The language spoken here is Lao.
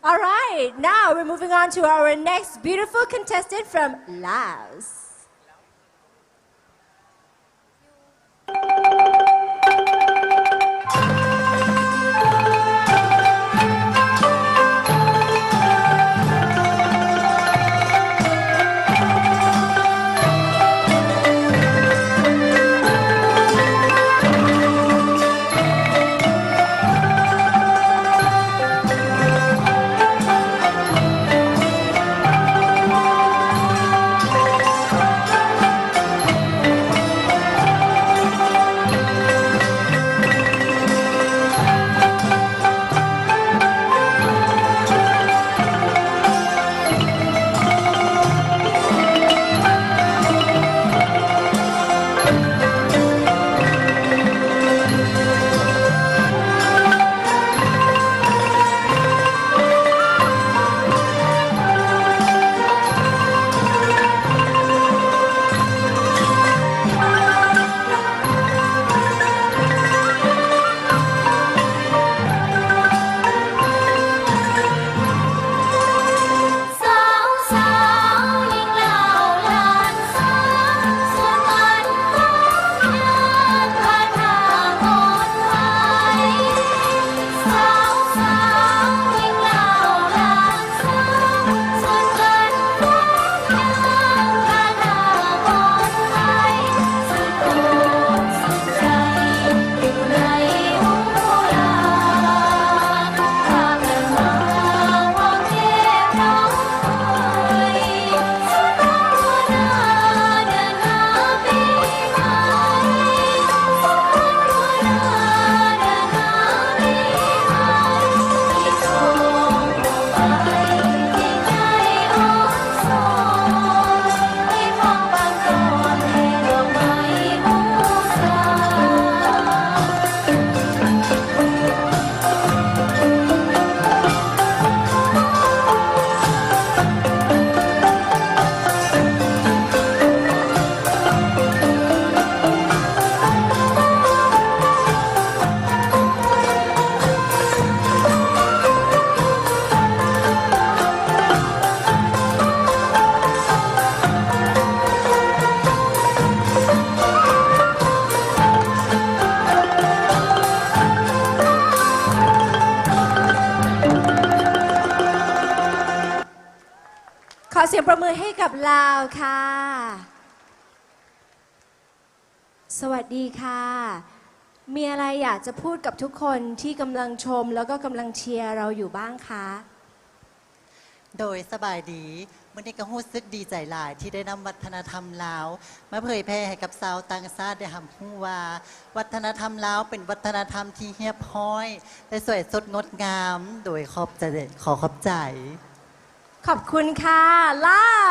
All right, now we're moving on to our next beautiful contestant from Laos. ຂໍສຽງປຣບມືໃຫ້ກັບລາວຄ່ະ. ສະຫວັດດີຄ່ະ. ມີອະໄລຢາກຈະພູດກັບທຸກຄົນທີ່ກຳລັງຊົມ ແລ້ວກໍກຳລັງເຊຍເຮົາຢູ່ບ້າງຄະ? ໂດຍ ສະບາຍດີ. ມື້ນີ້ກໍຮູ້ສຶກດີໃຈຫຼາຍທີ່ໄດ້ນຳວັດທະນະທຳລາວມາເຜີຍແຜ່ໃຫ້ກັບຊາວຕ່າງຊາດໄດ້ຮັບຮູ້ວ່າ ວັດທະນະທຳລາວເປັນວັດທະນະທຳທີ່ຮຽບຮ້ອຍ ແລະ ສວຍສົດງົດງາມ. ໂດຍ ຂອບໃຈ, ຂໍຂອບໃຈ. ຂອບຄຸນຄ່ະ. ລາ